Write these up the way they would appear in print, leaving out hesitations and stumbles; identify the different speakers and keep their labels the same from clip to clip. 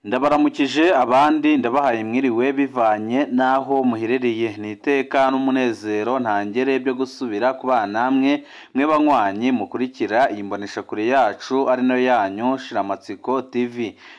Speaker 1: Ndabaramukije abandi ndabahaye mwiriwe bivanye n'aho muherereye, ni iteka n'umunezero ntangere byo gusubira kubana namwe mwe banywanyi mukurikira iyi mboneshakure yacu ari nayo yanyu Shiramatsiko TV.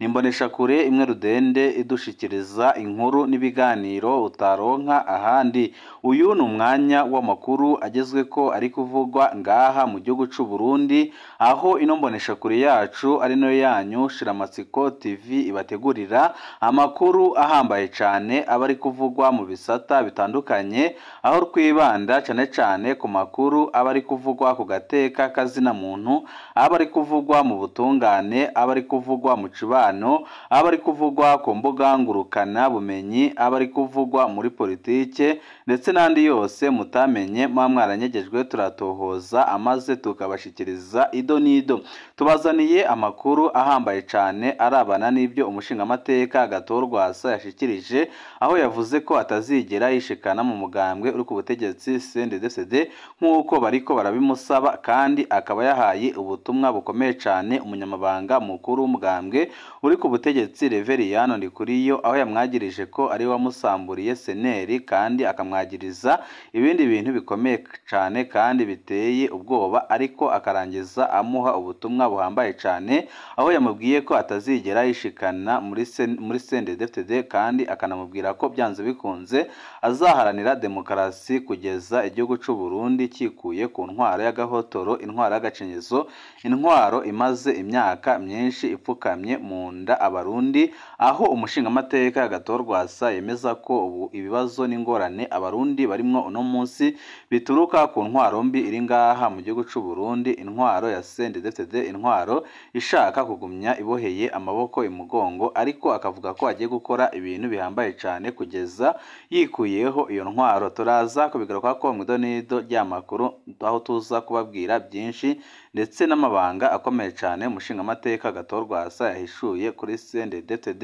Speaker 1: Ni imboneshakure imwe rudende idushikiriza inkuru n'ibiganiro utaronka ahandi. Uyu ni umwanya w'amakuru agezweko ari kuvugwa ngaha mu gihugu c'u Burundi, aho ino mboneshakure yacu ari nayo yanyu Shiramatsiko TV ibategurira amakuru ahambaye cane aba ari kuvugwa mu bisata bitandukanye, aho twibanda cane cane ku makuru aba ari kuvugwa ku gateka kazina muntu, aba ari kuvugwa mu butungane, aba ari kuvugwa mu cibano, aba ari kuvugwa ku mbuga ngurukana bumenyi, aba ari kuvugwa muri politike ndetse n'andi yose mutamenye muba mwaranyegejwe, turatohoza amaze tukabashikiriza ido n'ido. Tubazaniye amakuru ahambaye cane arabana n'ibyo umushingamateka Agathon Rwasa yashikirije, aho yavuze ko atazigera yishikana mu mugambwe uri ku butegetsi CNDD-FDD nk'uko bariko barabimusaba, kandi akaba yahaye ubutumwa bukomeye cane umunyamabanga mukuru w'umugambwe uri ku butegetsi Reveriyano Ndikuriyo, aho yamwagirije ko ari we wamusamburiye seneri, kandi akamwagiriza ibindi bintu bikomeye cane kandi biteye ubwoba, ariko akarangiza amuha ubutumwa buhambaye cane, aho yamubwiye ko atazigera yishikana muri CNDD-FDD, kandi akanamubwira ko byanze bikunze azaharanira demokarasi kugeza igihugu c'u Burundi kikuye ku ntwaro y'agahotoro, intwaro y'agacinyizo, intwaro imaze imyaka myinshi ipfukamye mu nda abarundi, aho umushingamateka Agathon Rwasa yemeza ko ubu ibibazo n'ingorane abarundi barimwo uno munsi bituruka ku ntwaro mbi iri ngaha mu gihugu c'u Burundi, intwaro ya CNDD-FDD, intwaro ishaka kugumya iboheye amaboko imugongo, ariko akavuga ko agiye gukora ibintu bihambaye cane kugeza yikuyeho iyo ntwaro. Turaza kubigaruka ko mw'idonido ry'amakuru, aho tuza kubabwira byinshi ndetse n'amabanga akomeye cane umushingamateka Agathon Rwasa yahishuye kuri CNDD-FDD.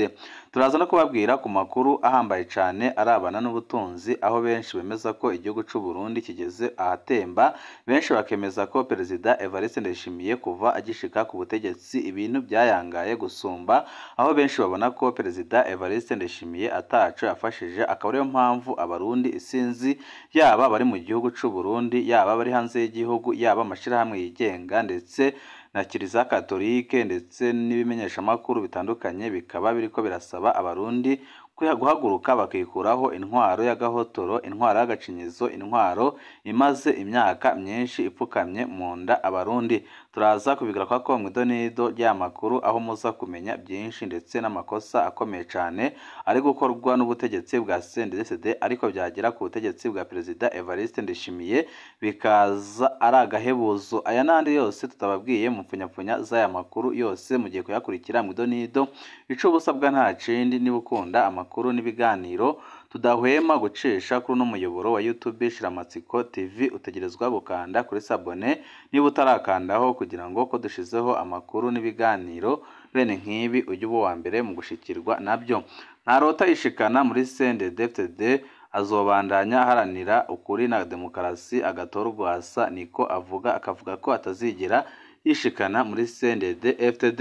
Speaker 1: Turaza no kubabwira ku makuru ahambaye cane arabana n'ubutunzi, aho benshi bemeza ko igihugu c'u Burundi kigeze ahatemba, benshi bakemeza ko Perezida Evariste Ndayishimiye kuva agishika ku butegetsi ibintu byayangaye gusumba, aho benshi babona ko Perezida Evariste Ndayishimiye ataco yafashije, akaba ariyo mpamvu abarundi isinzi yaba bari mu gihugu c'u Burundi, yaba bari hanze y'igihugu, yaba amashirahamwe yigenga ndetse na Kiliziya Katolike ndetse n'ibimenyeshamakuru bitandukanye bikaba biriko birasaba abarundi guhaguruka bakikuraho intwaro y'agahotoro, intwaro y'agacinyizo, intwaro imaze imyaka myinshi ipfukamye mu nda abarundi. Turaza kubigaruka ko mw'idonido ry'amakuru, aho muza kumenya byinshi ndetse n'amakosa akomeye cane ari gukorwa n'ubutegetsi bwa CNDD-FDD, ariko byagera ku butegetsi bwa Perezida Evariste Ndayishimiye bikaza ari agahebuzo. Aya n'andi yose tutababwiye mu mpfunyapfunya z'aya makuru yose mugiye kuyakurikira mw'idonido. Ico ubusabwa nta kindi, niba ukunda amakuru n'ibiganiro tudahwema gucisha kuri uno muyoboro wa YouTube Shiramatsiko TV, utegerezwa gukanda kuri sabone niba utarakandaho, kugira ngo ko dushizeho amakuru n'ibiganiro bene nk'ibi ujye uba uwa mbere mu gushikirwa nabyo. Ntarota yishikana muri CNDD-FDD, azobandanya aharanira ukuri na demokarasi. Agathon Rwasa niko avuga, akavuga ko atazigera yishikana muri CNDD-FDD.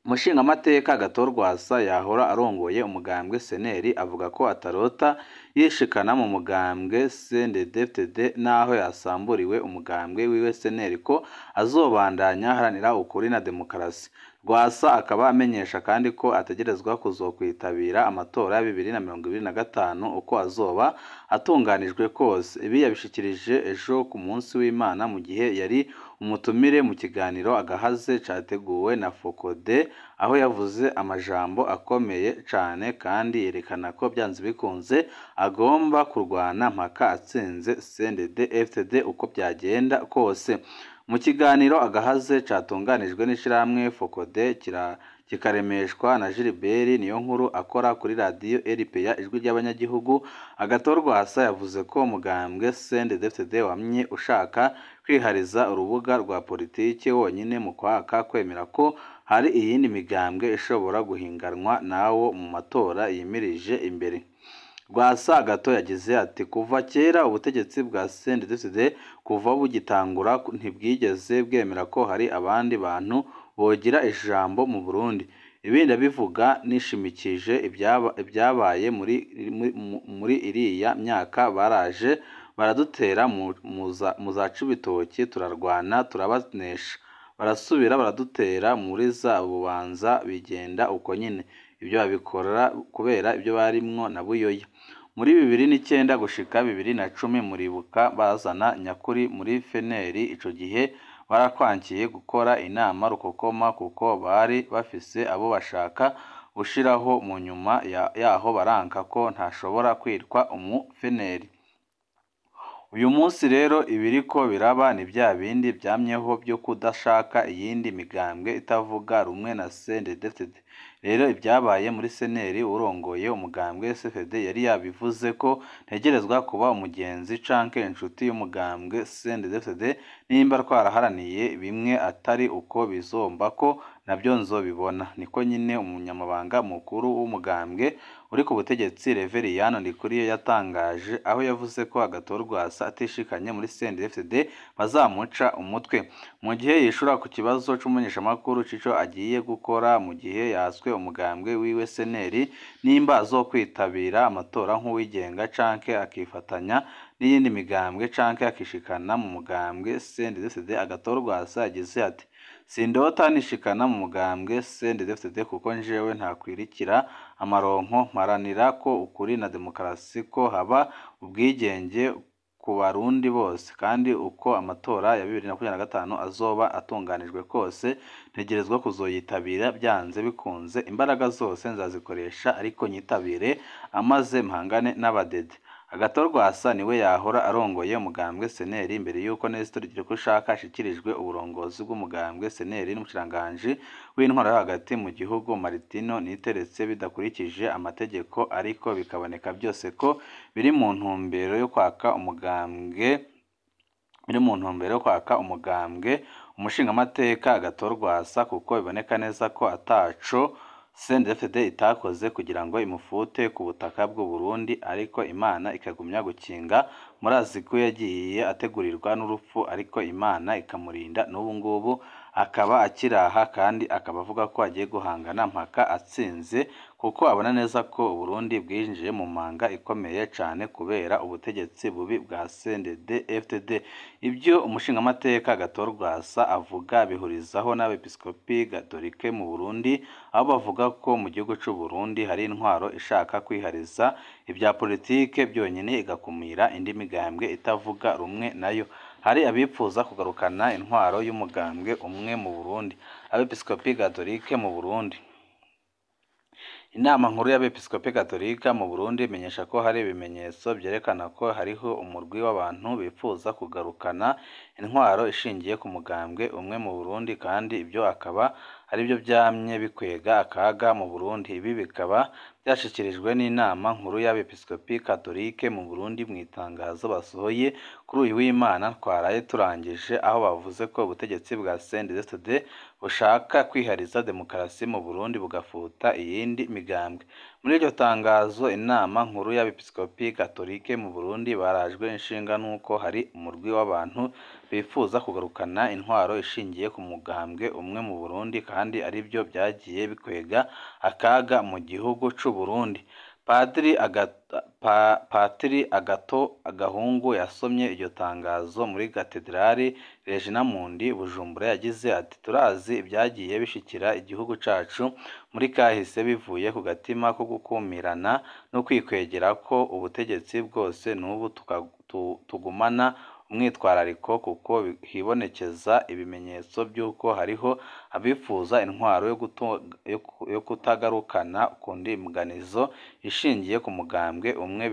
Speaker 1: Umushingamateka Agathon Rwasa yahora arongoye umugambwe seneri avuga ko atarota yishikana mu mugambwe CNDD-FDD naho yasamburiwe umugambwe wiwe seneri, ko azobandanya aharanira ukuri na demokarasi. Rwasa akaba amenyesha kandi ko ategerezwa kuzokwitabira amatora ya 2025 uko azoba atunganijwe kose. Ibi yabishikirije ejo ku munsi w'Imana mu gihe yari umutumire mu kiganiro Agahaze categuwe na Fokode, aho yavuze amajambo akomeye cane kandi yerekana ko byanze bikunze agomba kurwana mpaka atsinze CNDD-FDD uko byagenda kose. Mu kiganiro Agahaze catunganijwe n'ishirahamwe Fokode kikaremeshwa na Gilbert Niyonkuru akora kuri radiyo RPA Ijwi ry'Abanyagihugu, Agathon Rwasa yavuze ko umugambwe CNDD-FDD wamye ushaka kwihariza urubuga rwa politike wonyine mu kwaka kwemera ko hari iyindi migambwe ishobora guhinganwa nawo mu matora yimirije imbere. Rwasa Agathon yagize ati: "Kuva kera ubutegetsi bwa CNDD-FDD kuva bugitangura ntibwigeze bwemera ko hari abandi bantu bogira ijambo mu Burundi. Ibi ndabivuga nishimikije ibyabaye muri iriya myaka. Baraje baradutera mu za Cibitoke, turarwana turabanesha, barasubira baradutera muri za Bubanza, bigenda uko nyine. Ibyo babikora kubera ibyo barimwo na Buyoya. Muri 2009 gushika 2010 muribuka bazana Nyakuri muri Feneri, ico gihe barakwankiye gukora inama rukokoma kuko bari bafise abo bashaka gushiraho, mu nyuma yaho baranka ko ntashobora kwitwa umufeneri. Uyu munsi rero ibiriko biraba ni vya bindi vyamyeho vyo kudashaka iyindi migambwe itavuga rumwe na CNDD-FDD. Rero ibyabaye muri seneri, urongoye umugambwe CFD yari yabivuze ko ntegerezwa kuba umugenzi canke inshuti y'umugambwe CNDD-FDD nimba twaraharaniye bimwe, atari uko bizomba ko nabyo nzobibona. Niko nyine umunyamabanga mukuru w'umugambwe uri ku butegetsi Reveriyano Ndikuriyo yatangaje, aho yavuze ko Agathon Rwasa atishikanye muri CNDD-FDD bazamuca umutwe. Mu gihe yishura ku kibazo c'umumenyeshamakuru c'ico agiye gukora mu gihe yatswe umugambwe wiwe seneri, nimba azokwitabira amatora nk'uwigenga canke akifatanya n'iyindi migambwe canke akishikana mu mugambwe CNDD-FDD, Agathon Rwasa yagize ati: "Sindota nishikana mu mugambwe CNDD-FDD kuko njewe ntakwirikira amaronko, mparanira ko ukuri na demokarasi, ko haba ubwigenge ku Barundi bose, kandi uko amatora ya 2025 azoba atunganijwe kose ntegerezwa kuzoyitabira byanze bikunze. Imbaraga zose nzazikoresha ariko nyitabire amaze mpangane n'abadede." Agathon Rwasa niwe yahora arongoye umugambwe seneri imbere y'uko Nestor Girikushaka ashikirijwe uburongozi bw'umugambwe seneri n'umushikiranganji w'intwaro yo hagati mu gihugu Martino Niteretse bidakurikije amategeko, ariko bikaboneka byose ko biri mu ntumbero yo kwaka umugambwe umushingamateka Agathon Rwasa, kuko biboneka neza ko ataco CNDD-FDD itakoze kugira ngo imufute ku butaka bw'u Burundi, ariko Imana ikagumya gukinga. Murazi ko yagiye ategurirwa n'urupfu, ariko Imana ikamurinda, n'ubu ngubu akaba akiraha, kandi akaba avuga ko agiye guhangana mpaka atsinze, kuko abona neza ko Uburundi bwinjiye mu manga ikomeye cane kubera ubutegetsi bubi bwa CNDD-FDD. Ibyo umushingamateka Agathon Rwasa avuga bihurizaho n'abepiskopi gatolike mu Burundi, aho bavuga ko mu gihugu c'u Burundi hari intwaro ishaka kwihariza ibya politike byonyine igakumira indi migambwe itavuga rumwe nayo. Hari abipfuza kugarukana intwaro y'umugambwe umwe mu Burundi. Abepiskopi gatolike mu Burundi. Inama nkuru y'abepiskopi gatolika mu Burundi imenyesha ko hari ibimenyetso vyerekana ko hariho umurwi w'abantu bifuza kugarukana intwaro ishingiye ku mugambwe umwe mu Burundi, kandi ibyo akaba aribyo vyamye bikwega akaga mu Burundi. Ibi bikaba byashikirijwe n'inama nkuru y'abepiskopi katolike mu Burundi mu itangazo basohoye kuri uyu w'Imana twaraye turangije, aho bavuze ko ubutegetsi bwa CNDD-FDD bushaka kwihariza demokarasi mu Burundi bugafuta iyindi migambwe. Muri iryo tangazo, inama nkuru y'abepiskopi katolike mu Burundi barajwe inshinga n'uko hari umurwi w'abantu bifuza kugarukana intwaro ishingiye ku mugambwe umwe mu Burundi, kandi aribyo byagiye bikwega akaga mu gihugu c'u Burundi. Patiri Agathon Gahungu yasomye iryo tangazo muri Katedrali Regina Mundi Bujumbura, yagize ati: "Turazi ibyagiye bishikira igihugu cacu muri kahise bivuye ku gatima ko gukumirana no kwikwegera ko ubutegetsi bwose, n'ubu tugumana umwitwarariko kuko hibonekeza ibimenyetso by'uko hariho abifuza intwaro yo kutagarukana ku ndinganizo ishingiye ku mugambwe umwe.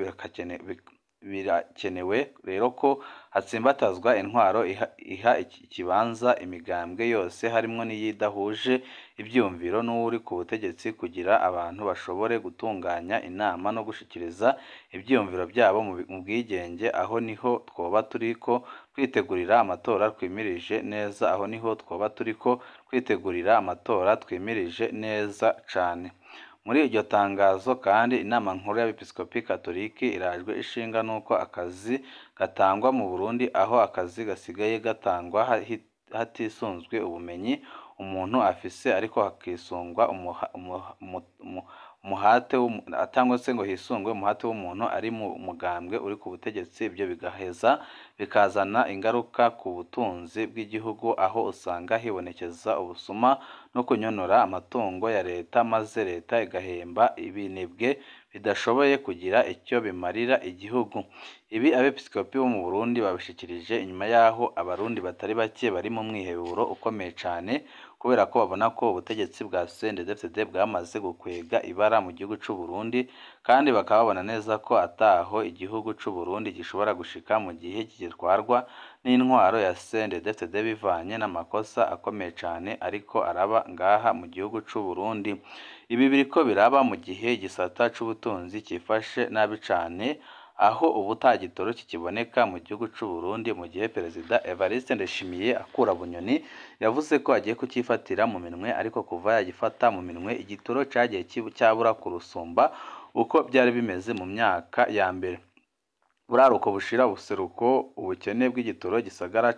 Speaker 1: Birakenewe rero ko hatsimbatazwa intwaro iha ikibanza imigambwe yose, harimwo n'iyidahuje ivyiyumviro n'uwuri ku butegetsi, kugira abantu bashobore gutunganya inama no gushikiriza ivyiyumviro vyabo mu bwigenge. Aho niho twoba turiko twitegurira amatora twimirije neza, aho niho twoba turiko twitegurira amatora twimirije neza cane." Muri iryo tangazo kandi, inama nkuru y'abepiskopi katolike irajwe ishinga n'uko akazi gatangwa mu Burundi, aho akazi gasigaye gatangwa hatisunzwe ubumenyi umuntu afise, ariko hakisungwa umuhate cyangwa se ngo hisungwe umuhate w'umuntu ari mu mugambwe uri ku butegetsi. Ibyo bigaheza bikazana ingaruka ku butunzi bw'igihugu, aho usanga hibonekeza ubusuma no kunyonora amatungo ya leta, maze leta igahemba ibinebwe bidashoboye kugira icyo bimarira igihugu. Ibi abepiskopi bo mu Burundi babishikirije inyuma y'aho abarundi batari bake bari mu mwiheburo ukomeye cane, kubera ko babona ko ubutegetsi bwa CNDD-FDD bwamaze gukwega ibara mu gihugu c'u Burundi, kandi bakaba babona neza ko ataho igihugu c'u Burundi gishobora gushika mu gihe gitwarwa n'intwaro ya CNDD-FDD, bivanye n'amakosa akomeye cane ariko araba ngaha mu gihugu c'u Burundi. Ibi biriko biraba mu gihe igisata c'ubutunzi cifashe nabi cane, aho ubu ata gitoro kikiboneka mu gihugu c'u Burundi, mu gihe Perezida Evariste Ndayishimiye akura Bunyoni yavuze ko agiye kucifatira mu minwe, ariko kuva yagifata mu minwe igitoro cagiye cyabura kurusumba uko byari bimeze mu myaka ya mbere. Buraruko bushira ubuseruko, ubukene bw'igitoro gisagara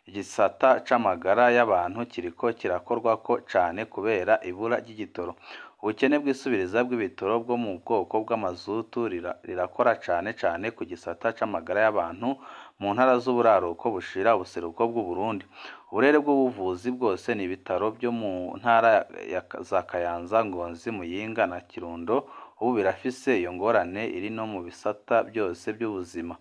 Speaker 1: igisata c'amagara y'abantu kiriko kirakorwako cane kubera ibura ry'igitoro. Ubukene bw'isubiriza bw'ibitoro bwo mu bwoko bw'amazutu rirakora cane cane ku gisata c'amagara y'abantu mu ntara z'uburaruko bushira ubuseruko bw'u Burundi. Uburere bw'ubuvuzi bwose ni ibitaro byo mu ntara za Kayanza, Ngozi, Muyinga na Kirundo ubu birafise iyo ngorane iri no mu bisata byose by'ubuzima.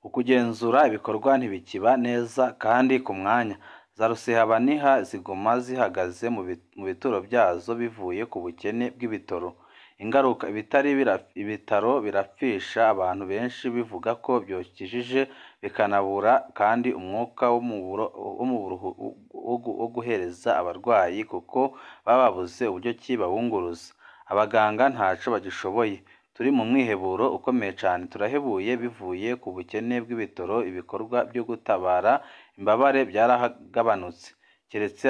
Speaker 1: Ukugenzura ibikorwa ntibikiba neza kandi ku mwanya. Za rusehabaniha ziguma zihagaze mu bituro byazo bivuye ku bukene bw'ibitoro. Ingaruka ibitaro birapfisha abantu benshi bivuga ko byokijije, bikanabura kandi umwuka wo guhereza abarwayi, kuko baba babuze uburyo ki babunguruza. Abaganga ntaco bagishoboye. Turi mu mwiheburo ukomeye cane, turahebuye bivuye ku bukene bw'ibitoro. Ibikorwa byo gutabara imbabare byaragabanutse, keretse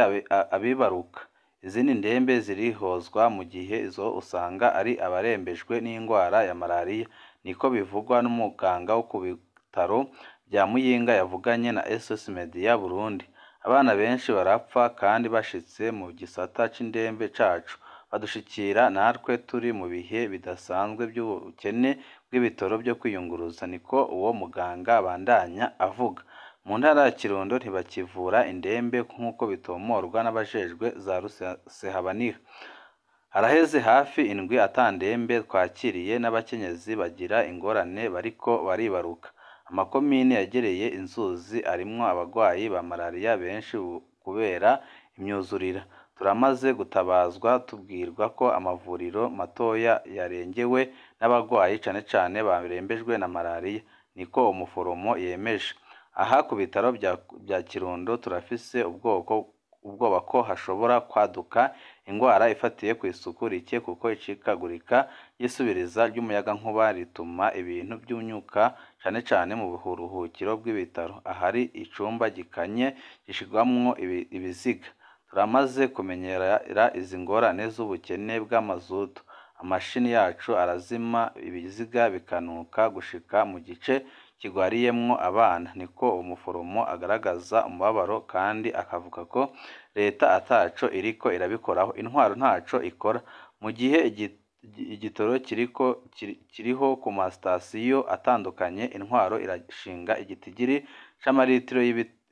Speaker 1: abibaruka. Izindi ndembe zirihozwa mu gihe izo usanga ari abarembejwe n'indwara ya malariya, niko bivugwa n'umuganga wo ku bitaro bya Muyinga yavuganye na SOS Media Burundi. Abana benshi barapfa kandi bashitse mu gisata c'indembe cacu, badushikira natwe turi mu bihe bidasanzwe by'ubukene bw'ibitoro byo kwiyunguruza, niko uwo muganga abandanya avuga. Mu ntara ya Kirundo ntibakivura indembe nk'uko bitomorwa n'abajejwe za rusehabaniha. Haraheze hafi indwi ata ndembe twakiriye, n'abakenyezi bagira ingorane bariko baribaruka. Amakomine yegereye inzuzi arimwo abagwayi ba malariya benshi kubera imyuzurira. Turamaze gutabazwa tubwirwa ko amavuriro matoya yarengewe n'abagwayi cane cane barembejwe na malariya, niko umuforomo yemeje. Aha ku bitaro bya Kirundo turafise ubwoba ko hashobora kwaduka ingwara ifatiye ku isuku rike, kuko icikagurika ry'isubiriza ry'umuyagankuba rituma ibintu byunyuka cane cane mu buruhukiro bw'ibitaro, ahari icumba gikanye gishirwamwo ibiziga. Turamaze kumenyera izi ngorane z'ubukene bw'amazutu. Amashini yacu arazima, ibiziga bikanuka gushika mu gice kigwariyemwo abana, niko umuforomo agaragaza umubabaro, kandi akavuga ko leta ataco iriko irabikoraho, intwaro ntaco ikora. Mu gihe igitoro kiriho ku masitasiyo atandukanye, intwaro irashinga igitigiri c'amaritiro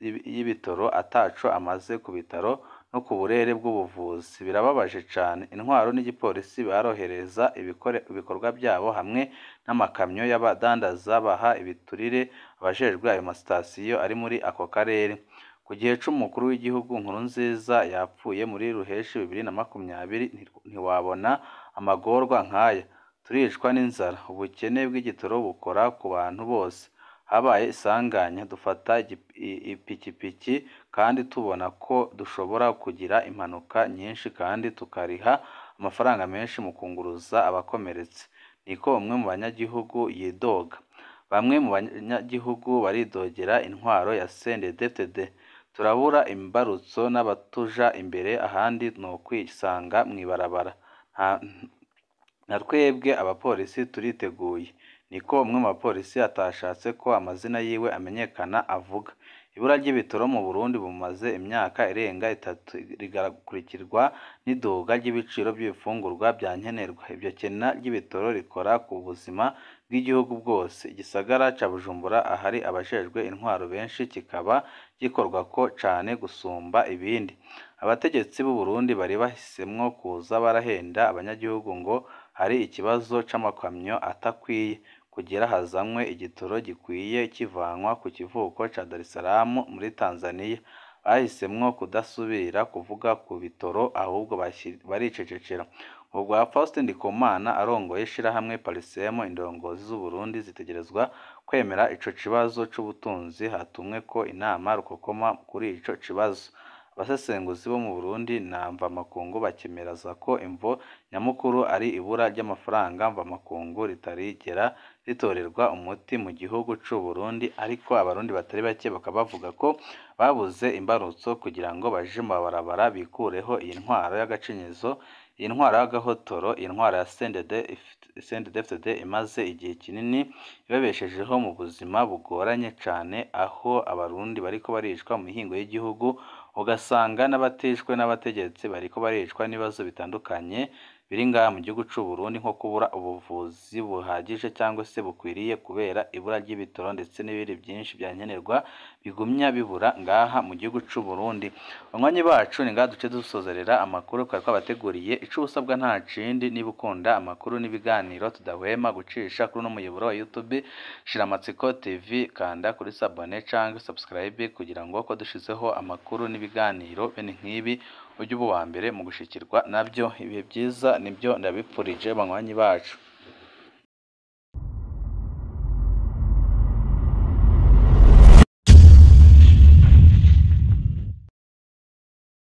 Speaker 1: y'ibitoro ataco amaze ku bitaro no ku burere bw'ubuvuzi. Birababaje cane. Intwaro n'igipolisi barohereza ibikorwa byabo hamwe n'amakamyo y'abadandaza baha ibiturire abajejwe ayo masitasiyo ari muri ako karere. Ku gihe c'umukuru w'igihugu Nkurunziza yapfuye muri Ruheshi 2020, ntiwabona amagorwa nk'aya. Turicwa n'inzara, ubukene bw'igitoro bukora ku bantu bose. Habaye isanganya dufata ipikipiki kandi tubona ko dushobora kugira impanuka nyinshi kandi tukariha amafaranga menshi mu kunguruza abakomeretse, niko umwe mu banyagihugu yidoga. Bamwe mu banyagihugu baridogera intwaro ya CNDD-FDD. Turabura imbarutso n'abatuja imbere, ahandi nokwisanga mw'ibarabara. Na twebwe abapolisi turiteguye. Niko umwe mu bapolisi atashatse ko amazina yiwe amenyekana avuga. Ibura ry'ibitoro mu Burundi bumaze imyaka irenga itatu rigakurikirwa n'iduga ry'ibiciro by'ibifungurwa vya nkenerwa. Iryo kena ry'ibitoro rikora ku buzima bw'igihugu bwose. Igisagara ca Bujumbura ahari abajejwe intwaro benshi kikaba gikorwako cane gusumba ibindi. Abategetsi b'u Burundi bari bahisemwo kuza barahenda abanyagihugu ngo hari ikibazo c'amakamyo atakwiye, kugira hazanwe igitoro gikwiye kivanwa ku kivuko ca Dar es Salaam muri Tanzania. Bahisemwo kudasubira kuvuga ku bitoro ahubwo baricecekera. Ubwa Faustin Ndikumana arongoye ishirahamwe Parsem, indongozi z'Uburundi zitegerezwa kwemera ico kibazo c'ubutunzi hatumweko inama rukokoma kuri ico kibazo. Abasesenguzi bo mu Burundi na mvamakungu bakemeza ko imvo nyamukuru ari ibura ry'amafaranga mvamakungu ritarigera ritorerwa umuti mu gihugu c'u Burundi, ariko abarundi batari bake bakaba bavuga ko babuze imbarutso kugira ngo baje mu mabarabara bikureho iyi ntwaro y'agacinyizo, iyi ntwaro y'agahotoro, iyi ntwaro ya CNDD-FDD imaze igihe kinini ibabeshejeho mu buzima bugoranye cane, aho abarundi bariko baricwa mu mihingo y'igihugu, ugasanga n'abatishwe n'abategetsi bariko baricwa n'ibibazo bitandukanye biri ngaha mu gihugu c'u Burundi, nko kubura ubuvuzi buhagije cyangwa se bukwiriye kubera ibura ry'ibitoro ndetse n'ibindi byinshi vya nkenerwa bigumya bibura ngaha mu gihugu c'u Burundi. Banywanyi bacu, ni ngaha duce dusozerera amakuru twari twabateguriye. Ico usabwa nta kindi, niba ukunda amakuru n'ibiganiro tudahwema gucisha kuri uno muyoboro wa YouTube Shiramatsiko TV, kanda kuri s'abonner canke subscribe kugira ngo ko dushizeho amakuru n'ibiganiro bene nk'ibi ujye uba uwa mbere mu gushikirwa nabyo. Ibihe byiza nibyo ndabipfurije banywanyi bacu.